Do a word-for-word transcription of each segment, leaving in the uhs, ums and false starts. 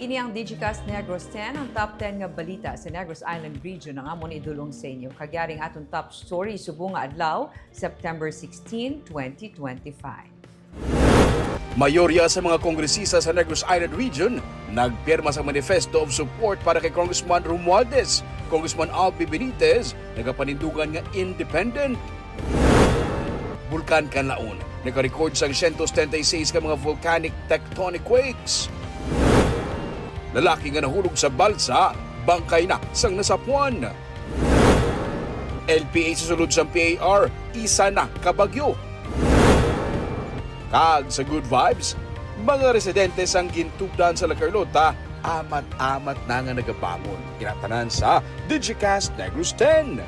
Ini ang Digicast Negros ten, ang top ten nga balita sa Negros Island Region ang amon idulong sa inyo. Kag yari ang aton top story subong nga adlaw, September sixteen, twenty twenty-five. Mayorya sa mga kongresista sa Negros Island Region nagpirma sa manifesto of support para kay Congressman Romualdez, Congressman Albee Benitez, nagapanindugan nga independent. Bulkan Kanlaon nagka-record sang siyento setenta y seis ka mga volcanic tectonic quakes. Lalaki nga nahulog sa balsa, bangkay na sang nasapuan. L P A sa sulod sang P A R, isa na ka bagyo. Kag sa Good Vibes, mga residente sang Gintugdan sa La Carlota, amat-amat na nga nagabangon. Kinatanan sa Digicast Negros ten.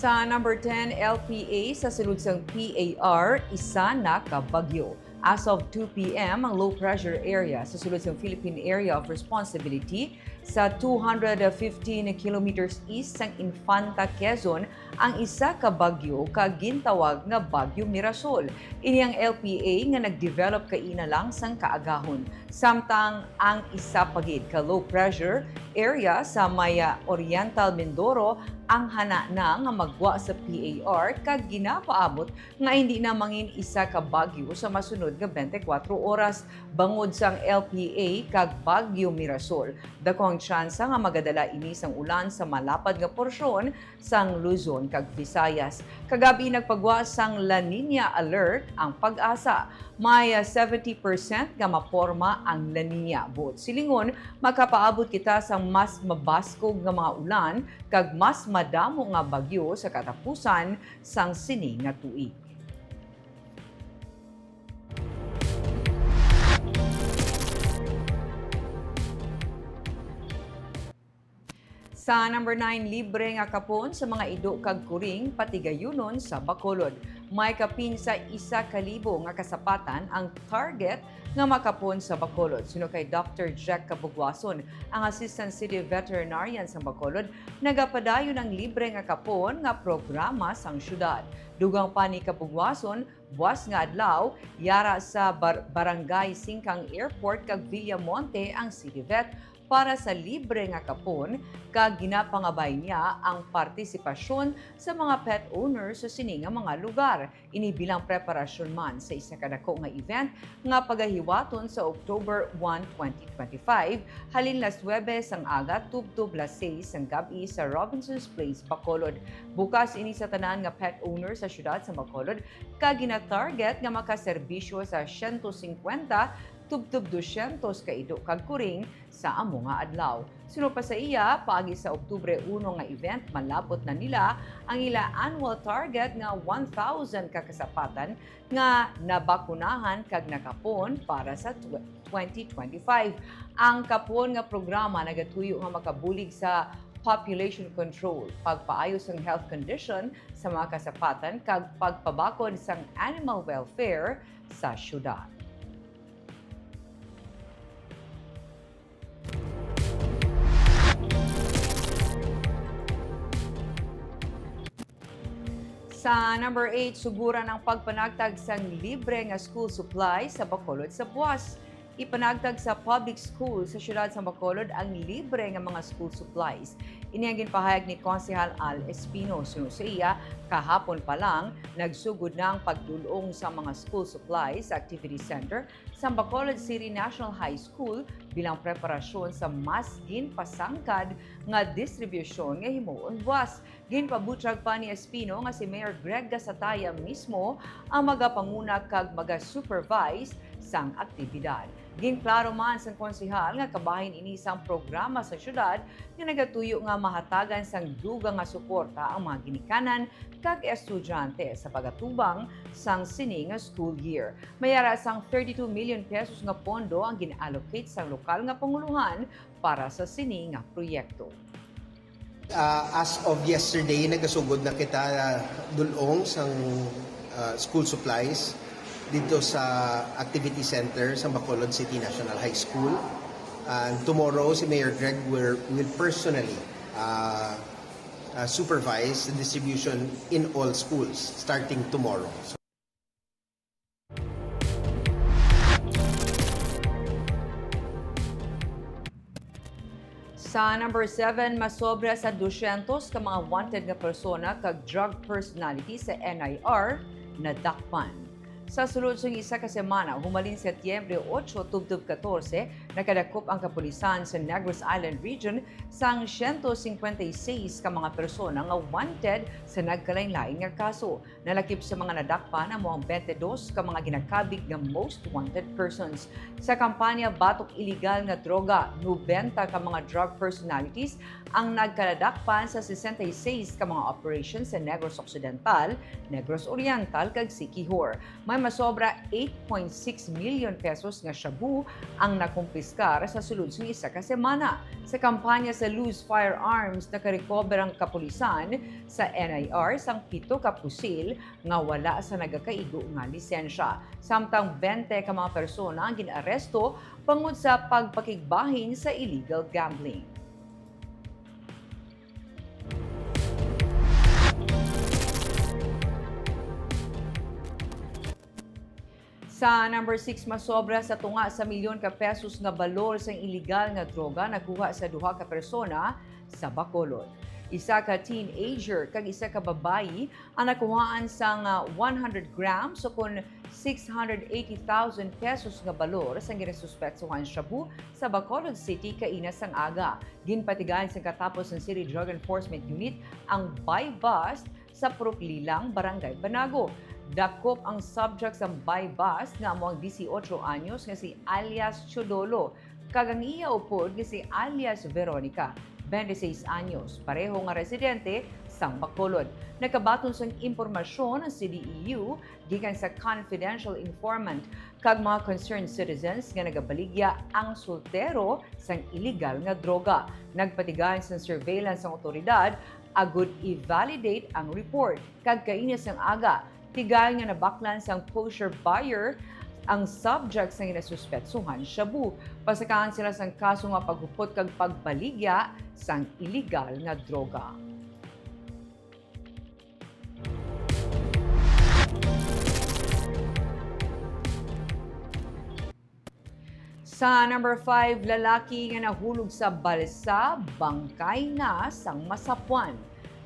Sa number ten, L P A sa sulod sang P A R, isa na ka bagyo. As of two P M, ang low pressure area sa sulod sang Philippine Area of Responsibility sa two hundred fifteen kilometers east sang Infanta, Quezon, ang isa ka bagyo kag gintawag nga Bagyo Mirasol. Ini ang L P A nga nag-develop kaina lang sang kaagahon. Samtang ang isa pa gid ka low pressure area sa may, ah, Oriental Mindoro ang hana na nga maggwa sa P A R kag ginapaabot nga hindi na mangin isa ka bagyo sa masunod nga twenty-four oras bangod sang L P A kag Bagyo Mirasol. Dako ang tsansa nga magadala ini sang ulan sa malapad nga porsyon sang Luzon kag Visayas. Kagabi nagpagwa sang La Niña alert ang PAGASA. May, ah, seventy percent nga maporma ang La Niña. Buot silingon, makapaabot kita sang mas mabaskog nga mga ulan kag mas madamo nga bagyo sa katapusan sang sini nga tuig. Sa number nine, libre nga kapon sa mga ido kag kuring patigayunon sa Bacolod. May kapin sa isa ka libo nga kasapatan ang target nga makapon sa Bacolod. Suno kay Doctor Jack Cabugwason, ang Assistant City Veterinarian sa Bacolod, nagapadayon ang libre nga kapon nga programa sang syudad. Dugang pa ni Cabugwason, buas nga adlaw, yara sa Bar-, Barangay Singkang Airport kag Villamonte ang City Vet para sa libre nga kapon, kag ginapangabay niya ang partisipasyon sa mga pet owners sa sini nga mga lugar. Ini bilang preparasyon man sa isa ka dako nga event nga pagahiwaton sa October one, twenty twenty-five, halin las nuebe sang aga tubtob las seis sang gab-i sa Robinson's Place, Bacolod. Bukas ini sa tanan nga pet owner sa siyudad sa Bacolod, kag gina-target nga makaserbisyo sa siyento singkwenta tubtob dusyentos ka ido kag kuring sa amo nga adlaw. Suno pa sa iya, paagi sa Oktubre uno nga event, malabot na nila ang ila annual target nga one thousand ka kasapatan nga nabakunahan kag nakapon para sa tw-, twenty twenty-five. Ang kapon nga programa nagatuyo nga makabulig sa population control, pagpaayo sang health condition sa mga kasapatan, kag pagpabakod sang animal welfare sa syudad. Sa number eight, suguran ang pagpanagtag sang libre nga school supplies sa Bacolod sa buas. Ipanagtag sa public school sa siyudad sa Bacolod ang libre nga mga school supplies. Ini ang ginpahayag ni Konsehal Al Espino. Suno sa iya, kahapon pa lang, nagsugod na ang pagdul-ong sa mga school supplies sa Activity Center sa Bacolod City National High School bilang preparasyon sa mas ginpasangkad nga distribusyon nga himuon buas. Ginpabutyag pa ni Espino nga si Mayor Greg Gasataya mismo ang magapanguna kag maga-supervise sang aktibidad. Ginklaro man sang konsehal nga kabahin ini sang programa sa syudad nga nagatuyo nga mahatagan sang dugang nga suporta ang mga ginikanan kag estudyante sa pagatubang sang sini nga school year. May ara sang thirty-two million pesos nga pondo ang gin-allocate sang lokal nga pangulohan para sa sini nga proyekto. Ah, as of yesterday, nagasugod na kita, ah, dul-ong sang, ah, school supplies dito sa Activity Center sa Bacolod City National High School. And tomorrow, si Mayor Greg will, will personally uh, uh, supervise the distribution in all schools starting tomorrow. Sa number seven, masobra sa dusyentos ka mga wanted nga persona kag drug personality sa N I R nadakpan. Sa sulod sang isa ka semana, humalin Setyembre otso tubtob katorse, nakadakop ang kapulisan sa Negros Island Region sang siyento singkwenta y seis ka mga persona nga wanted sa nagkalain-lain nga kaso. Nalakip sa mga nadakpan amo ang twenty-dos ka mga ginakabig nga most wanted persons. Sa kampanya batok iligal nga droga, nobenta ka mga drug personalities ang nagkaladakpan sa sesenta y seis ka mga operation sa Negros Occidental, Negros Oriental, kag Siquijor. May masobra eight point six million pesos nga shabu ang nakumpiskar sa sulod sang isa ka semana. Sa kampanya sa Loose Firearms, nakarecover ang kapulisan sa N I R sang pito ka pusil nga wala sa nagakaigo nga lisensya. Samtang bente ka mga persona ang gin-aresto bangod sa pagpakigbahin sa illegal gambling. Sa number six, masobra sa tunga sa milyon ka pesos nga balor sang iligal nga droga nakuha sa duha ka persona sa Bacolod. Isa ka teenager kag isa ka babayi ang nakuhaan sang, ah, one hundred grams, o kon six hundred eighty thousand pesos nga balor sang ginasuspetsuhan shabu sa Bacolod City kaina sang aga. Ginpatigayon sang katapos sang City Drug Enforcement Unit ang buy-bust sa Purok Lilang, Barangay Banago. Dakop ang subject sang buy-bust nga amo ang dieciocho anyos nga si alias Chodolo kag ang iya upod nga si alias Veronica, twenty-six anyos, pareho nga residente sang Bacolod. Nagkabaton sang impormasyon ang C D E U gikan sa confidential informant kag mga concerned citizens nga nagabaligya ang soltero sang iligal nga droga. Nagpatigayon sang surveillance ang awtoridad agud i-validate ang report, kag kaina sang aga, tigayon nga nabaklan sang kosher buyer ang subject sang ginasuspetsuhan shabu. Pasakaan sila sang kaso nga paghupot kag pagbaligya sang iligal nga droga. Sa number five, lalaki nga nahulog sa balsa, bangkay na sang masapwan.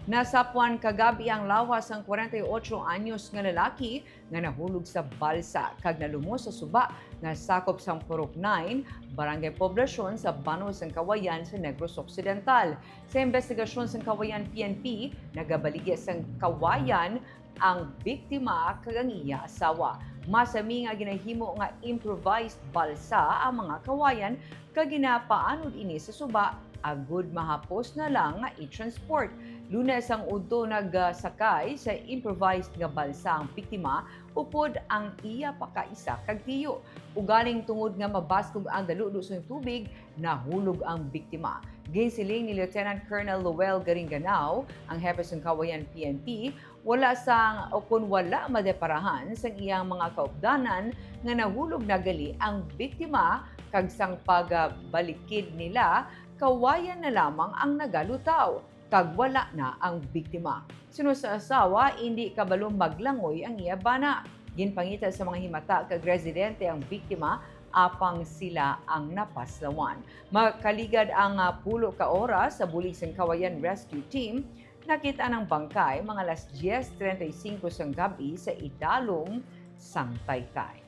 Nasapwan kagabi ang lawas sang kwarenta y otso anyos nga lalaki nga nahulog sa balsa kag nalumos sa suba nga sakop sang Purok nine, Barangay Poblacion, sa Banwa sang Cauayan sa Negros Occidental. Sa imbestigasyon sang Cauayan P N P, nagabaligya sang kawayan ang biktima kag ang iya asawa. Masami nga ginahimo nga improvised balsa ang mga kawayan kag ginapaanod ini sa suba agud mahapos na lang nga i-transport. Lunes ang udto nagsakay sa improvised nga balsa ang biktima upod ang iya pa ka isa kag tiyo. Ugaling tungod nga mabaskog ang daludo sang tubig, nahulog ang biktima. Ginsiling ni Lieutenant Colonel Lowell Garinganao, ang hepe sang Cauayan P N P, wala sang, o kon wala madeparahan sang iyang mga kaupdanan nga nahulog na gali ang biktima, kag sang pagbalikid nila, kawayan na lamang ang nagalutaw kag wala na ang biktima. Suno sa asawa, indi kabalo maglangoy ang iya bana. Ginpangita sa mga himata kag residente ang biktima apang sila ang napaslawan. Makaligad ang, ah, pulo ka oras sa bulig sang Cauayan Rescue Team, nakit-an ang bangkay mga alas diez treinta y cinco sang gab-i sa idalom sang Taytay.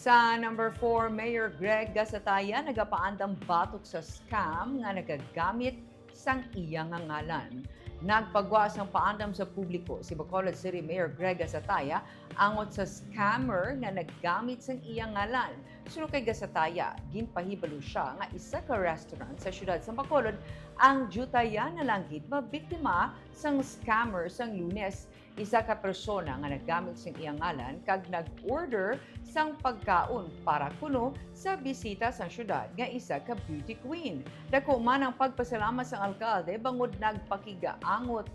Sa number four, Mayor Greg Gasataya nagapaandam batok sa scam nga nagagamit sang iya nga ngalan. Nagpagwa sang paandam sa publiko si Bacolod City Mayor Greg Gasataya angot sa scammer nga naggamit sang iya ngalan. Suno kay Gasataya, ginpahibalo sia nga isa ka restaurant sa siyudad sa Bacolod ang diutayan na lang gid mabiktima sang scammer sang Lunes. Isa ka persona nga naggamit sang iyang ngalan kag nag-order sang pagkaon para kuno sa bisita sang siyudad nga isa ka beauty queen. Dako man ang pagpasalamat sang alkalde bangod nagpakigaangot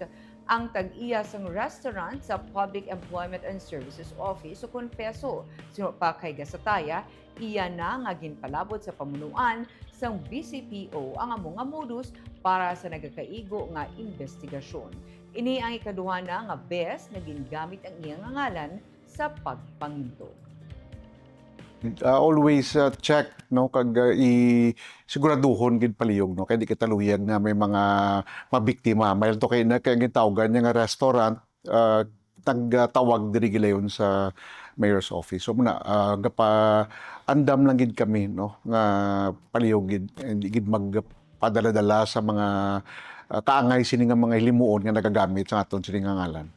ang tag-iya sang restaurant sa Public Employment and Services Office ukon PESO. Suno pa kay Gasataya, iya na nga ginpalabot sa pamunuan sang B C P O ang amo nga modus para sa nagakaigo nga imbestigasyon. Ini ang ikaduha na nga bes nga gingamit ang iya nga ngalan sa pagpanginto. Ah, always, ah, check, no, kag, ah, i siguraduhon gid palihog, no, kay di kita luyag nga may mga mabiktima. May to kay na kay ang gitawgan niya nga restaurant, ah, nagtawag diri gilayon sa mayor's office. So muna, ah, gapa andam lang gid kami, no, nga palihog gid, hindi gid magpadala-dala sa mga, ah, kaangay sini nga mga hilimuon nga nagagamit sa aton sini nga ngalan.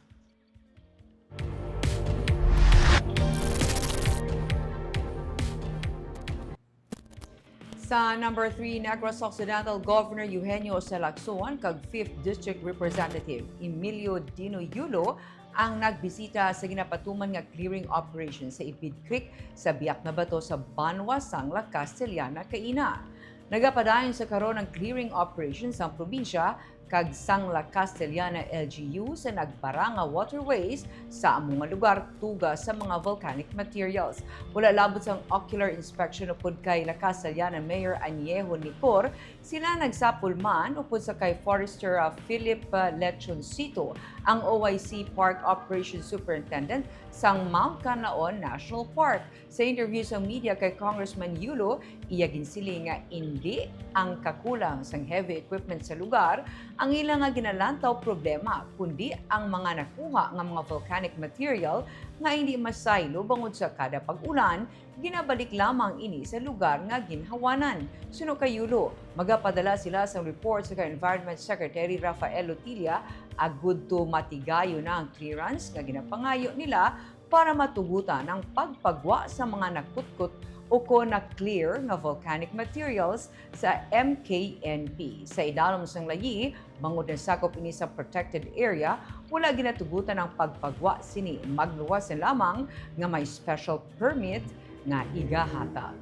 Sa number three, Negros Occidental Governor Eugenio Salacson kag Fifth District Representative Emilio Dino Yulo ang nagbisita sa ginapatuman nga clearing operation sa Ipid Creek sa Biak na Bato sa Banwa sang La Castellana kaina. Nagapadayon sa karon ang clearing operation sang probinsya kag sang La Castellana L G U sa nagbara nga waterways sa amo nga lugar tuga sa mga volcanic materials. Wala labot sang ocular inspection upod kay La Castellana Mayor Añejo Nicor, sila nagsapol man upod sa kay Forester, ah, Philip, ah, Lechoncito, ang O I C Park Operations Superintendent sang Mount Canlaon National Park. Sa interview sa media kay Congressman Yulo, iya ginsiling nga indi ang kakulang sang heavy equipment sa lugar ang ila nga ginalantaw problema, kundi ang mga nakuha nga mga volcanic material nga indi masaylo bangod sa kada pag-ulan, ginabalik lamang ini sa lugar nga ginhawanan. Suno kay Yulo, magapadala sila sang report sa kay Environment Secretary Rafael Lotilla agud to matigayon na ang clearance nga ginapangayo nila para matugutan ang pagpagwa sa mga nakutkot ukon na-clear nga volcanic materials sa M K N P. Sa idalom sang layi, bangod nasakop ini sa protected area, wala ginatugutan ang pagpagwa sini, magluwas na lamang nga may special permit nga igahatag.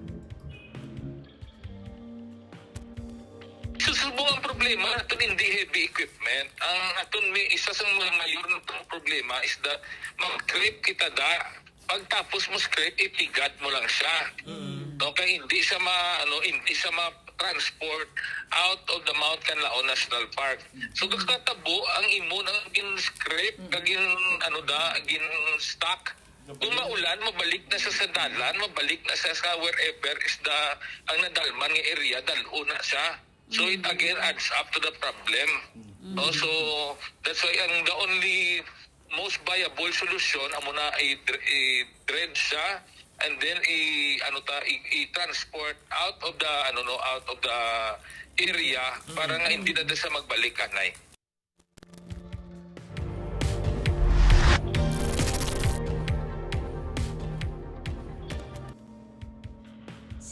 Susubo ang problema naton hindi heavy equipment. Ang aton may isa sa mga mayor na pang problema is that mag-scrape kita da. Pagtapos mo scrape, ipigad mo lang siya. Okay, hindi siya ma ano, hindi siya ma transport out of the Mount Canlaon National Park. So kakatabo ang imo nang gin-scrape, kag gin ano da, gin-stack. Kung maulan, mabalik na siya sa dalan, mabalik na siya sa wherever is the ang nadalman nga area, dal-o na siya. So it again adds up to the problem. No? So that's why ang the only most viable solution amo na i-dredge siya and then i ano ta i-transport out of the ano no out of the area para nga hindi na siya magbalik anay.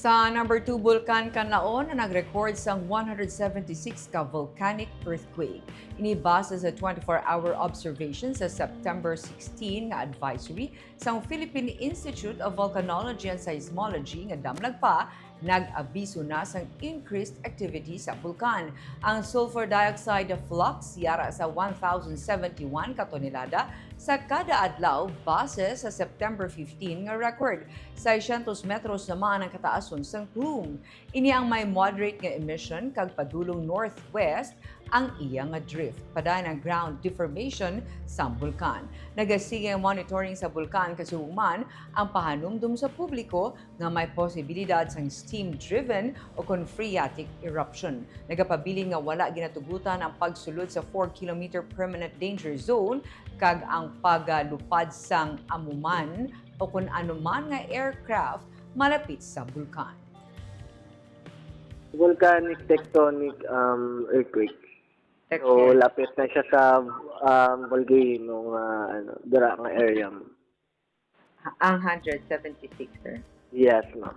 Sa number two, Bulkan Kanlaon na nag-record sang one hundred seventy-six ka volcanic earthquake. Ini base sa twenty-four hour observation sa September sixteen nga advisory sang Philippine Institute of Volcanology and Seismology nga damlag pa nag-abiso na sang increased activity sa bulkan. Ang sulfur dioxide flux yara sa one thousand seventy-one ka tonelada sa kada adlaw base sa September fifteen nga record. Seiscientos metros naman ang kataason sang plume. Ini ang may moderate nga emission kag padulong northwest ang iya nga drift. Padayon ang ground deformation sa bulkan. Nagasige ang monitoring sa bulkan kasuhuman ang pahanumdom sa publiko nga may posibilidad sang steam-driven o kon phreatic eruption. Nagapabilin nga wala ginatugutan ang pagsulod sa four kilometer permanent danger zone kag ang pagalupad sang amuman o kon anuman nga aircraft malapit sa bulkan. Volcanic tectonic um, earthquake. So, lapit na siya sa um, volcano nga ano, dira nga area. Ang one hundred seventy-six, sir. Yes, ma'am.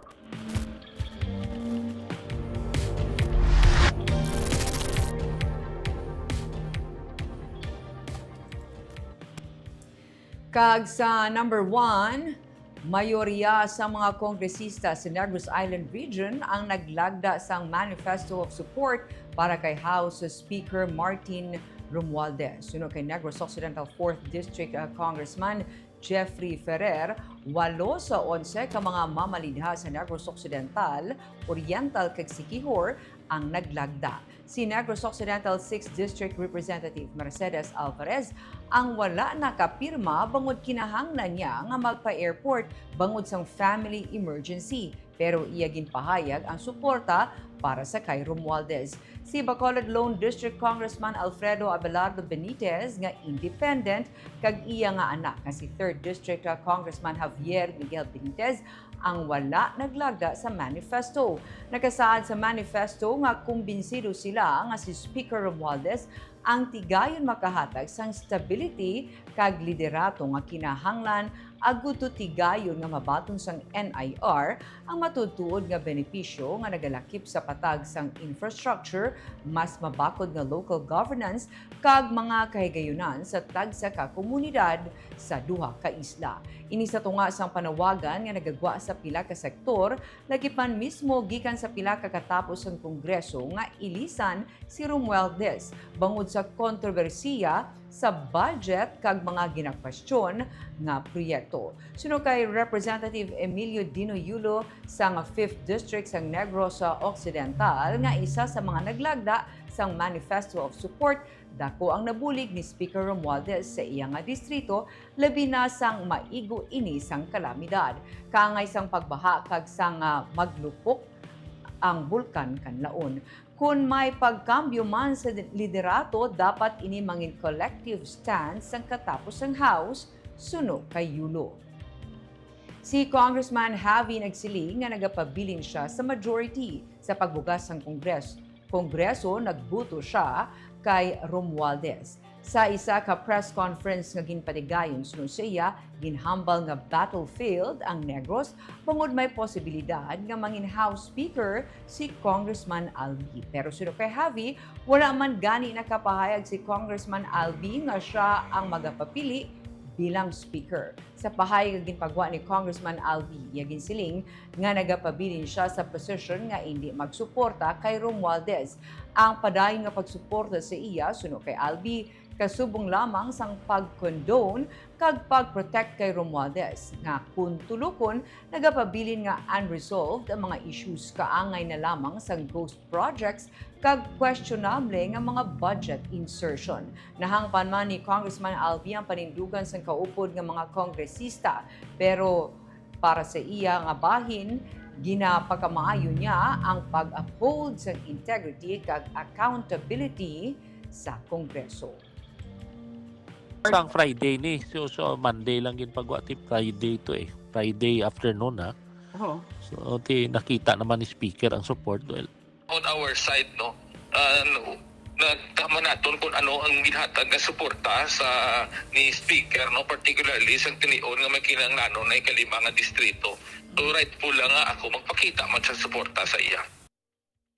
Kag sa number one, mayorya sa mga kongresista sa Negros Island Region ang naglagda sang manifesto of support para kay House Speaker Martin Romualdez. Suno kay Negros Occidental fourth District, uh, Congressman Jeffrey Ferrer, walo sa onse ka mga mamalinha sa Negros Occidental, Oriental, kag Siquijor ang naglagda. Si Negros Occidental sixth District Representative Mercedes Alvarez ang wala nakapirma bangod kinahanglan niya nga magpa-airport bangod sang family emergency, pero iya ginpahayag ang suporta para sa kay Romualdez. Si Bacolod Lone District Congressman Alfredo Abelardo Benitez nga independent kag iya nga anak nga si third District, uh, Congressman Javier Miguel Benitez ang wala naglagda sa manifesto. Nakasaad sa manifesto nga kumbinsido sila nga si Speaker Romualdez ang tigayon makahatag sang stability kag liderato nga kinahanglan agud to tigayon nga mabaton sang N I R ang matuod-tuod nga benepisyo nga nagalakip sa patag sang infrastructure, mas mabakod nga local governance, kag mga kahigayunan sa tagsa ka komunidad sa duha ka isla. Ini sa tunga sang panawagan nga nagagwa sa pila ka sektor, lagi pa mismo gikan sa pila ka katapos sang Kongreso nga ilisan si Romualdez bangod sa kontrobersiya sa budget kag mga ginakwestiyon nga proyekto. Suno kay Representative Emilio Dino Yulo sang fifth District sang Negros Occidental, nga isa sa mga naglagda sang Manifesto of Support, dako ang nabulig ni Speaker Romualdez sa iya nga distrito, labi na sang maigo ini sang kalamidad, kaangay sang pagbaha kag sang, ah, maglupok ang Bulkan Kanlaon. Kon may pagkambyo man sa liderato, dapat ini mangin collective stance sang katapos sang House, suno kay Yulo. Si Congressman Javi nagsiling nga nagapabilin sia sa majority sa pagbugas sang Kongres-, Kongreso, nagbuto sia kay Romualdez. Sa isa ka press conference nga ginpatigayon, suno sa iya, ginhambal nga battlefield ang Negros bangod may posibilidad nga mangin House Speaker si Congressman Albi. Pero suno kay Javi, wala man gani nakapahayag si Congressman Albi nga sia ang magapapili bilang Speaker. Sa pahayag nga ginpagwa ni Congressman Albi, iya ginsiling nga nagapabilin sia sa posisyon nga indi magsuporta kay Romualdez. Ang padayon nga pagsuporta sa iya, suno kay Albi, kasubong lamang sang pag-condone kag pag-protect kay Romualdez, nga kun tulukon, nagapabilin nga unresolved ang mga issues kaangay na lamang sang ghost projects kag questionable nga mga budget insertion. Nahangpan man ni Congressman Albi ang panindugan sang kaupod nga mga kongresista, pero para sa iya nga bahin, ginapakamaayo niya ang pag-uphold sang integrity kag accountability sa Kongreso. Sang Friday ni, so, so Monday lang ginpagwa ti Friday to eh. Friday afternoon ha. Oo. So ti nakita naman ni Speaker ang support, well. On our side, no, uh, nagtama naton kung ano ang ginhatag nga suporta sa ni Speaker, no, particularly sa tinion nga may kinahanglanon na ikalima nga distrito. So rightful lang nga ako magpakita man sa suporta sa iya.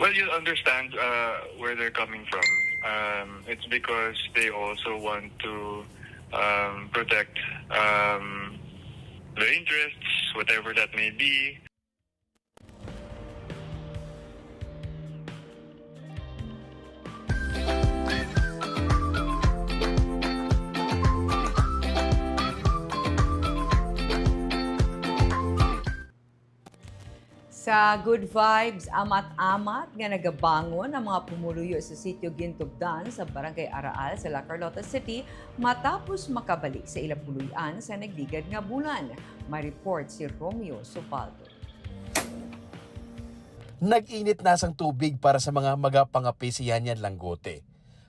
Well, you understand uh, where they're coming from. Um, it's because they also want to um, protect um, their interests, whatever that may be. Sa Good Vibes, amat-amat nga nagabangon ang mga pumuluyo sa Sitio Gintubdan sa Barangay Araal sa La Carlota City matapos makabalik sa ila puloy-an sa nagligad nga bulan. May report si Romeo Subaldo. Nag-init na sang tubig para sa mga magapangape sa Yan Yan Langote.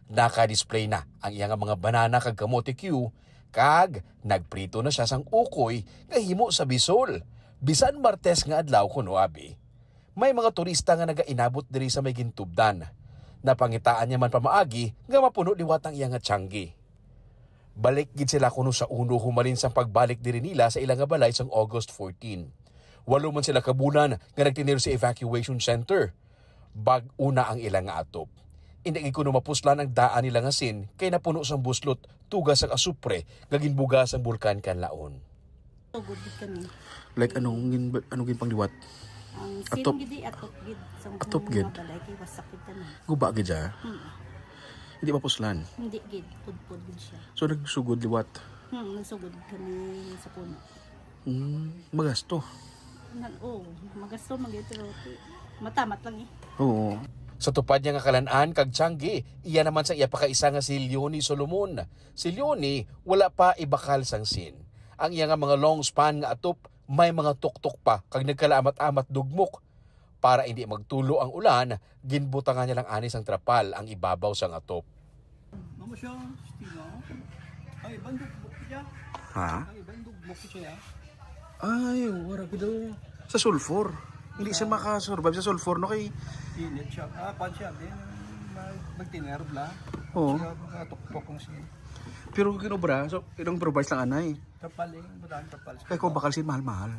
Naka-display na ang iya nga mga banana kag kamote cue, kag nagprito na siya sang ukoy nga himo sa bisol, bisan Martes nga adlaw kuno abi. May mga turista nga nagainabot diri sa may Gintubdan. Napangitaan niya man pamaagi nga mapuno liwat ang iya nga tiyanggi. Balik gid sila kuno sa uno humalin sang pagbalik diri nila sa ila nga balay sang August fourteen. Walo man sila ka bulan nga nagtinir sa evacuation center. Bag-o na ang ila nga atop. Indi gid kuno mapuslan ang daan nila nga sin kay napuno sang buslot, tugas sang asupre nga ginbuga sang Bulkan Kanlaon. Sugod gid kami. Like, anong gin-, anong ginpangliwat? Ang Atop. Sin gid, eh, atop gid. Sa Atop mga gid. Balay kay wasak gid kami. Guba gid siya? Hmm. Hindi mapuslan? Hindi gid. Pudpod gid siya. So, nagsugod liwat? Hmm, nagsugod kami sa puno. Hmm, magasto. Nan-, oh, magasto man gid, pero ti-, matamat lang eh. Oo. Sa tupad niya nga kalan-an kag tiyanggi, iya naman sa iya pa kaisa nga si Leonie Solomon. Si Leonie wala pa ibakal sang sin. Ang iya nga mga long span nga atop may mga tuktok pa kag nagkalaamat-amat dugmok. Para indi magtulo ang ulan, ginbutangan niya lang ani sang trapal ang ibabaw sang atop. Mamo siya, Stino. Ay, bandog mo siya. Ha? Ay, bandog mo siya. Ay, wala gid daw. Sa sulfur. Hindi siya Sa makasurvive sa sulfur, no? Kay Init siya. Ah, kwan siya. Di, mag-, magtiner bla. Oo. Siya, makatuktok ang siya. Pero kinobra, so, ilang improvise lang anay. Trapal eh, butangan trapal. Kay kung bakal si mahal-mahal.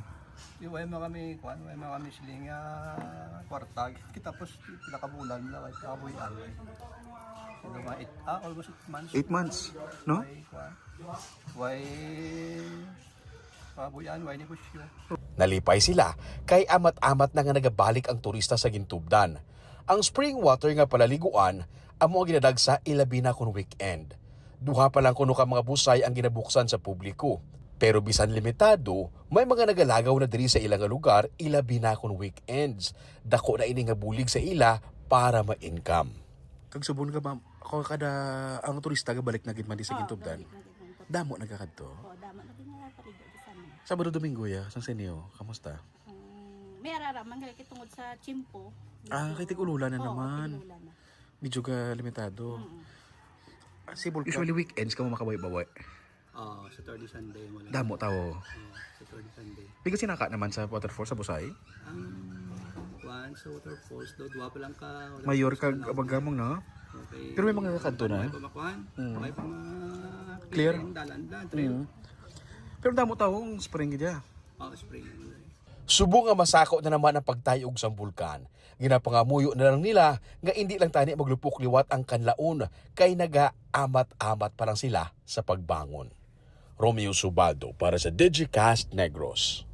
Di, way man kami, kwan, way man kami siling, ah, kwarta. Kita po, pila ka bulan na, way kabuy-an. Ano ba, eight, ah, almost eight months. Eight months, no? Way, kwan. Way, kabuy-an, way negosyo. Nalipay sila, kay amat-amat na nga nagabalik ang turista sa Gintubdan. Ang spring water nga palaliguan, amo ang ginadagsa, ilabi na kon weekend. Duha pa lang kuno ka mga busay ang ginabuksan sa publiko. Pero bisan limitado, may mga nagalagaw na diri sa ila nga lugar, ilabi na kon weekends. Dako na ini nga bulig sa ila para ma-income. Kag subon ka, ma'am, ako kada ang turista gabalik na gid man di sa Oo, Gintubdan. Gabalik na gid man. Damo nagakadto. Oo, damo na gid nga paligo sa amin. Sabado, Domingo, ya, sang sa inyo, kamusta? Mm, may arara man gali kay tungod sa tiyempo. Ah, kay tig-ulolan na Oo, naman. Tig-ulolan na. Medyo ka limitado. Mm. Ah, si Bulkan. Usually weekends ka mo makabay-baway? Oo, Saturday, Sunday mo lang. Damo tao. Oo, Saturday, Sunday. Di ka sinaka naman sa waterfall sa Busay? Ang kuan sa waterfalls daw, duha pa lang ka, wala Mayor pa kag sila Abanggamong, no? Okay. Pero may mga kadto na. May pa makuan? Mm. May pa ma-, Clear? Ang dalan, dalan, trail. Mm. Pero damo tao ang spring gid, ah. Oo, spring naman na eh. Subong nga masako na naman ang pagtayog sang bulkan, ginapangamuyo na lang nila nga indi lang tani maglupok liwat ang kanlaon kay nagaamat-amat pa lang sila sa pagbangon. Romeo Subaldo para sa Digicast Negros.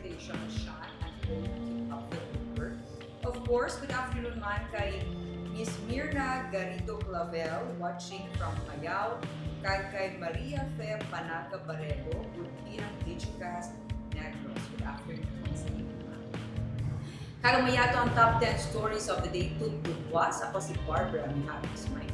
They shall shine and won't keep up the good work. Of course, good afternoon man kay Miss Mirna Garrido Clavel, watching from Callao, kag kay Maria Fe Panaga Barredo, would be ang Digicast Negros. Good afternoon po sa inyo, ma'am. Karon may ato ang top ten stories of the day, tubtub buwas. Ako si Barbara Mijares. May